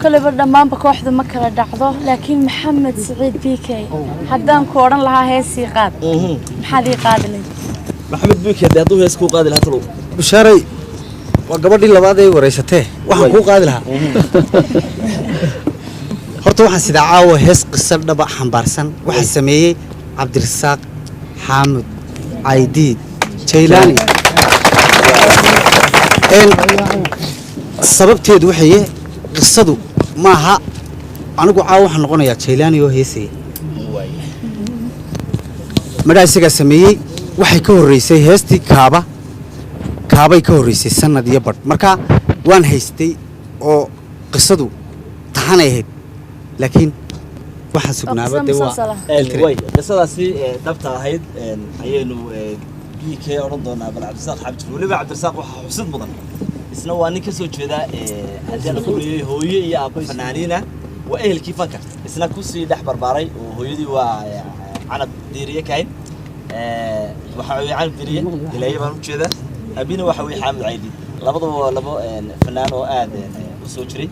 Koleyba dhammaanba kooxdu ma kala dhacdo, laakiin Maxamed Siciid BK, haddaan ku odhan lahaa heesii qaad, maxaad ii qaadi lahayd? Maxamed BK dee hadduu hees kuu qaadi lahaa talow? Bushaaray, waa gabadhii labaad ee wareysatee. Waxaan kuu qaadi lahaa horta, waxaan sidaa caawa hees qiso dhaba xambaarsan. Waxaa sameeyey Cabdirasaaq Xaamud Caydiid Jaylaani. Sababteedu waxaye qisadu maaha. Anigu caawa waxaan noqonayaa Jaylaani oo heesaya. Madhaa isagaa sameeyey. Waxay ka horreysay heestii Kaaba. Kaabay ka horreysay sanad iyo badh. Marka waan haystay oo qisadu taxanay ahayd, laakiin waxaa sugnaaba qiso dee waa musalsal ah. Way qisadaasi dhabta ahayd ayaynu BK odhan doonaa. Bal Cabdirasaaq Xamjir, weliba Cabdirasaaq waxaa xusid mudan, isna waa nin ka soo jeeda haddii la kuleeyay hooyo iyo aabbo fanaaniina. Waa ehelkii fanka, isna kusii dhex barbaaray oo hooyadii waa Canab Diiriye Kahin. Waxaa weeye Canab Diiriye Ilaaye baan ujeedaa, abina waxa weeye Xaamid Caydi. Labadaba waa labo fanaan oo aad u soo jiray.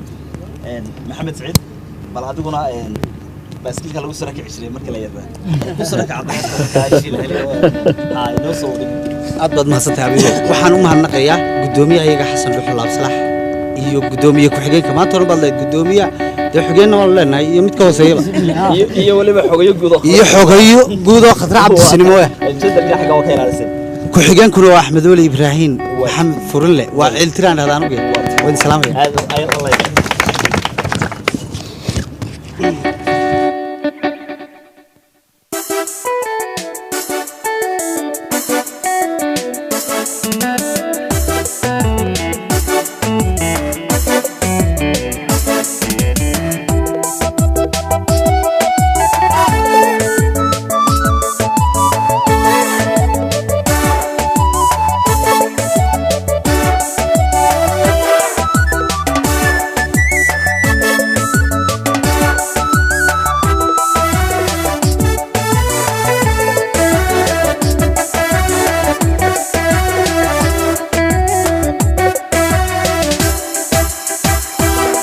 Maxamed Saciid, bal adiguna baaskiilka lagu sara kici jiray marka la yaraa ku sara kacda inoo soo wadin. Aad baad mahadsantahay abigo. Waxaan u mahadnaqayaa guddoomiyaha iyaga Xasan Dhuxul Laabsalax iyo guddoomiye ku-xigeenka. Maanta hore baad leedahay guddoomiya, dee xigeenna waanu leenahay iyo mid ka hooseeyaba. Iyo weliba xogayo guud oo iyo xogayo guud oo Khadra Cabdisinimo ah. Jadalka xagga waa ka ilaalisay. Ku-xigeenkuna waa Axmed Weli Ibraahin Maxamed Furinle, waa ciiltiraan dhahda anugu. Waa idin salaamaya. Aad ayaan u leeyahay.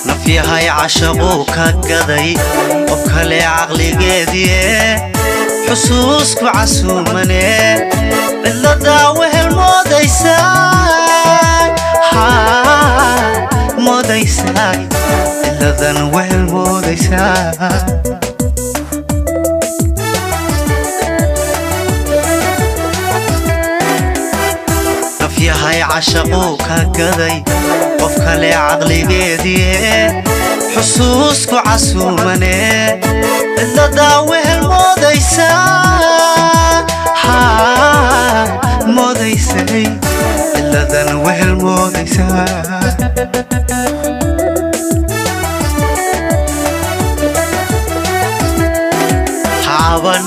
Nafyahay cashaquu ka gaday qof kale caqligeediie, xusuusku casuumane, cidladaa wehel moodaysaa, moodaysaa, cidladan wehel moodaysaa. Nafyahay cashaquu ka gaday qof kale caqligeedie, xusuusku casuumane, cidladaa wehel moodaysaa, moodaysay, cidladan wehel moodaysaa. Hacaban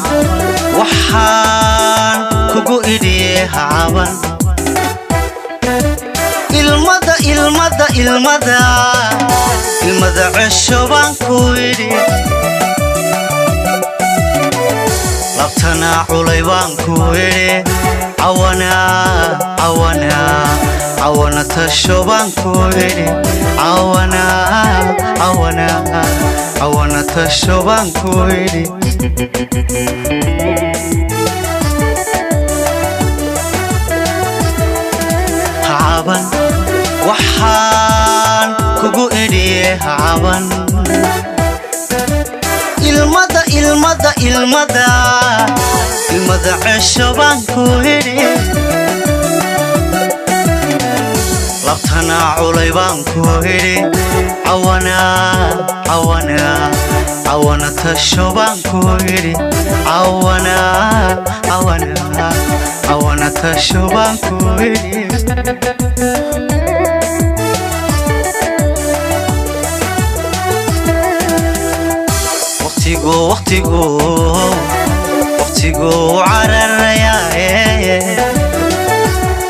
waxaan kugu idhiye, hacaban ilmada, ilmada, ilmada, ilmada cesho baan ku idhi. Labtana culay baan ku idhi, cawana, cawana, cawana tasho baan ku idhi, cawana, cawana, cawana tasho baan ku idhi. Hacaban waxaan kugu idhiye, hacaban ilmada, ilmada, ilmada, ilmada cesho baan ku idhi. Labtana culay baan ku idhi, cawana, cawana, cawana tasho baan ku idhi, cawana, cawana, cawana tasho baan ku idhi. Waqtigu, waqtigu, waqtigu cararayaaye,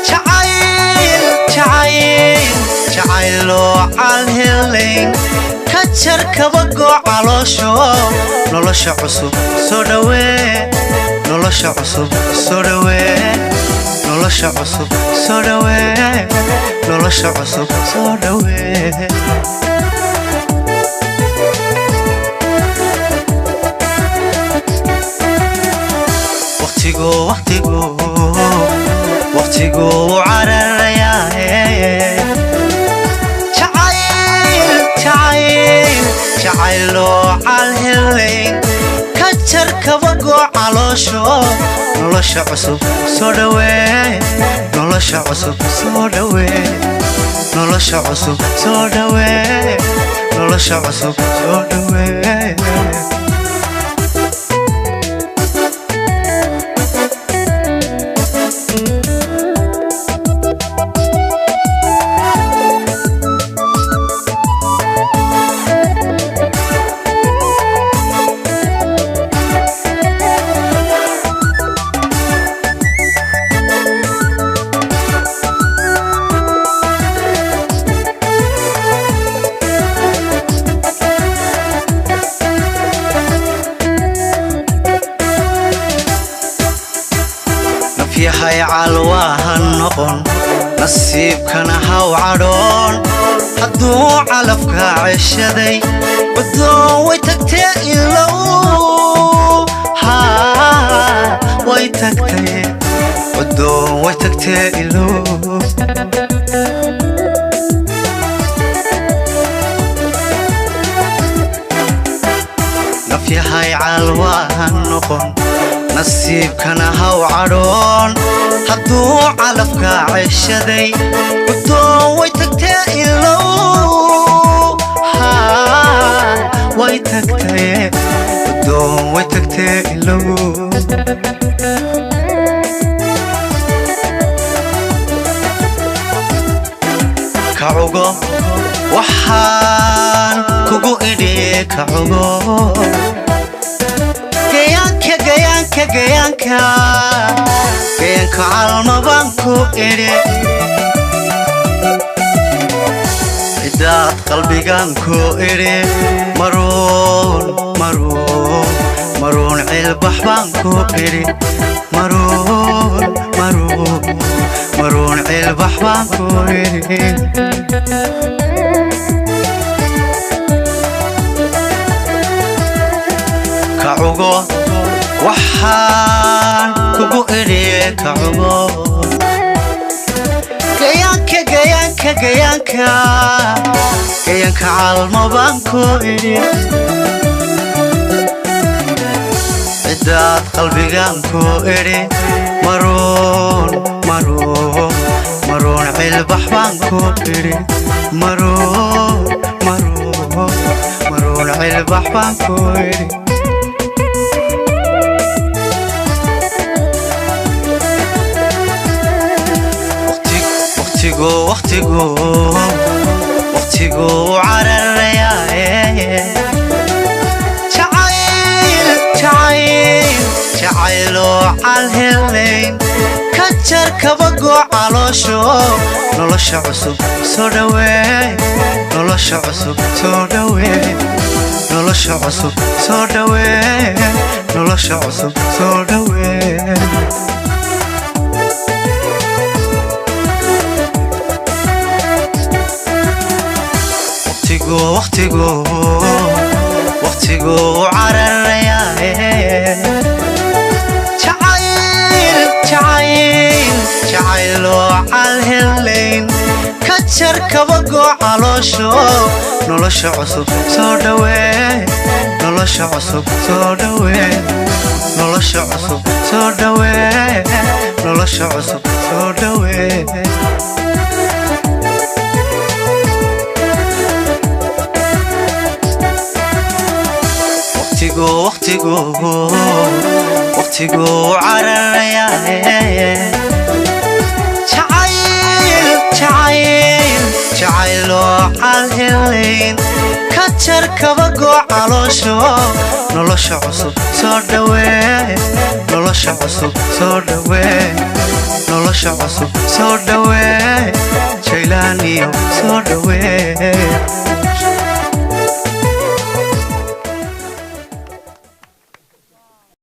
jacayl, jacayl, jacayloo calhelayn ka jar kabagoo caloosho. Nolosha cusub soo dhawee, nolosha cusub soo dhawee, nolosha cusub soo dhawee, nolosha cusub soo dhawee. Jacayloo calhelayn ka jar kabagoo caloosho, nolosha cusub soo dhawee, nolosha cusub soo dhawee, nolosha cusub soo dhawee, nolosha cusub soo dhawee. Nafyahay calwaa ha noqon, nasiibkana haw cadhoon. Hadduu calafkaa ceshaday, cuddoon way tagtee ilow. Haa, way tagtay, cuddoon way tagtee ilow. Nafyahay calwaa ha noqon, nasiibkana haw cadhoon. Hadduu calafkaa ceshaday, cuddoon way tagtee ilow. Haa, way tagtay, cuddoon way tagtee ilow. Kacugo waxaan kugu idhi, kacugo gayaanka, gayaanka, gayaanka, gayaanka calma baan ku idhi. Cidaad qalbigan ku idhi, maruun, maruun, maruun cilbax baan ku idhi, maruun, maruun, maruun cilbax baan ku idhi. Kacugo waxaan kugu idhi, kacugo gayaanka, gayaanka, gayaanka, gayaanka calmo baan ku idhi. Cidaad qalbigan ku idhi, maruun, maruun, maruun cilbax baan ku idhi, maruun, maruun, maruun cilbax baan ku idhi. Waqtigu, waqtigu, waqtigu cararayaaye. Jacayl, jacayl, jacayloo calhelayn ka jar kabagoo caloosho, nolosha cusub soo dhawee, nolosha cusub soo dhawee, nolosha cusub soo dhawee, nolosha cusub soo dhawee. Waqtigu, waqtigu, waqtigu cararayaaye. Jacayl, jacayl, jacayloo calhelayn ka jar kabagoo caloosho, nolosha cusub soo dhawee, nolosha cusub soo dhawee, nolosha cusub soo dhawee, nolosha cusub soo dhawee. Waqtigu, waqtigu, waqtigu cararayaaye. Jacayl, jacayl, jacayloo calhelayn ka jar kabagoo caloosho, nolosha cusub soo dhawee, nolosha cusub soo dhawee, nolosha cusub soo dhawee, jaylaaniyo soo dhawee.